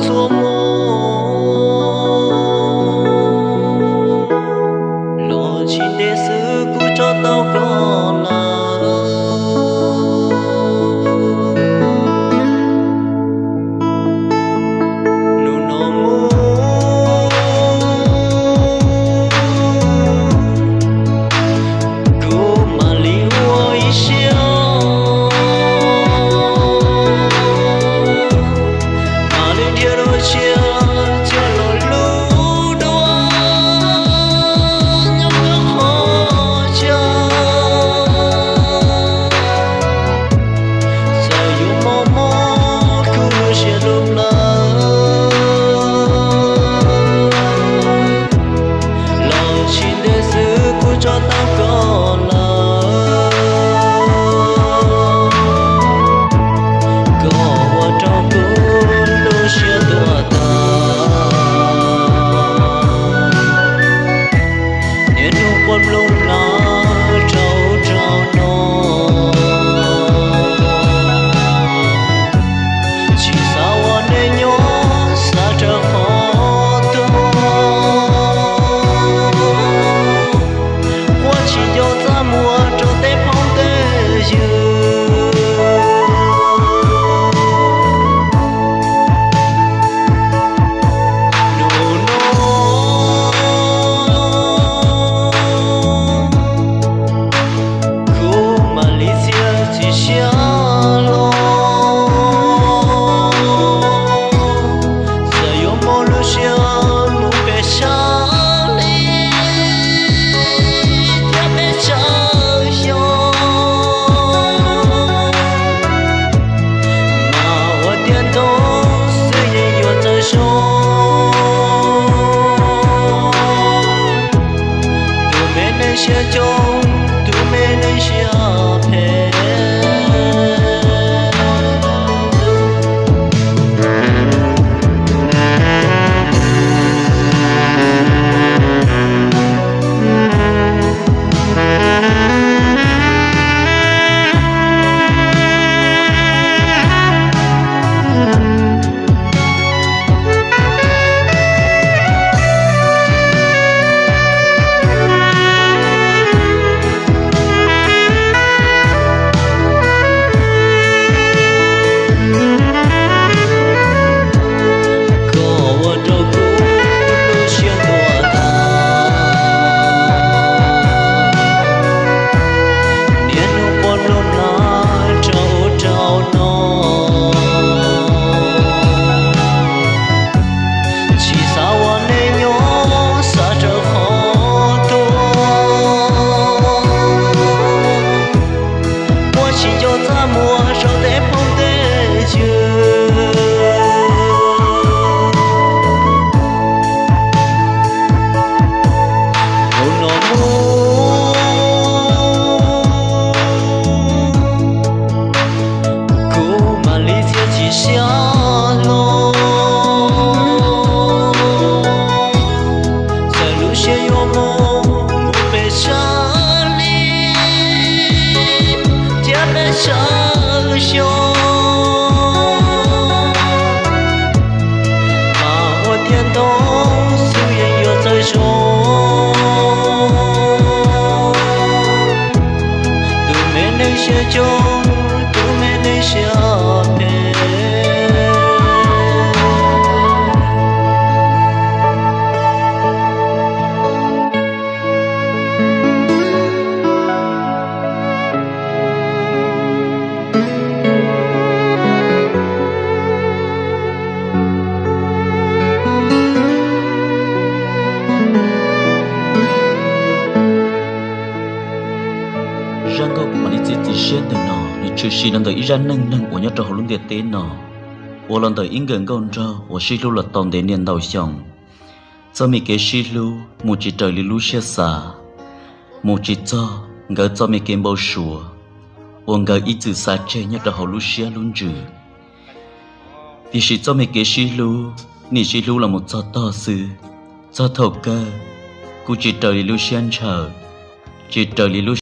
txhua hmo, los tsis ntev xwb kuv tso tau koj lawm. Hnub no mus kuv mam li ua ib siab, mam li dhia dua tshiab, cia los hlub dua nyob koj qhov chaw. Txawm yuav mob mob kuv lub siab lub plawv, los tsis ntev xwb kuv tso tau koj lawm. Koj ua rau kuv lub siab tuag tag. Niaj hnub quaj nplooj nag rau ub rau no, tsis xav ua neej nyob xav raws qhov tuag. Quaj tsis nco txaj muag rau tej phooj tej ywg. Hnub no kuv mam li txiav txim siab los, txawm yuav muaj lub siab mus pes tsawg li thiab pes tsawg xyoo, mas ua tiag ntau xwb yeej yuav txawj zoo. Tus me neej siab coob, tus me neej siab phem. Koj ua rau kuv lub siab tuag tag. Niaj hnub quaj nplooj nag rau ub rau no, tsis xav ua neej nyob xav raws qhov tuag. Quaj tsis nco txaj muag rau tej phooj tej ywg. Hnub no mus kuv mam li txiav txim siab los, txawm lub siab yuav mus mus pes tsawg li thiab pes tsawg xyoo, mas ua tiag ntau xwb yeej yuav txawj zoo. Tus me neej siab coob, tus me neej siab phem. Zaj nkauj kuv mam li txiav txim siab ntawm no nws tshwm sim los ntawm ib zaj neej neeg uas nyob rau hauv lub ntiaj teb no, uas los ntawm ib nkawm nkauj nraug uas sib hlub los tau ntev niaj ntau xyoo. Txoj me kev sib hlub mus tsis raws li lub siab xav, mus tsis txog nkawd txoj me kev npau suav uas nkawd ib txwm xav tseg nyob rau hauv lub siab lub ntsws. Tiam sis txoj me kev sib hlub, nim sib hlub los mus txog tog xwb, txog thaum kawg kuj tsis raws li lub siab ntshaw, tsis raws li lub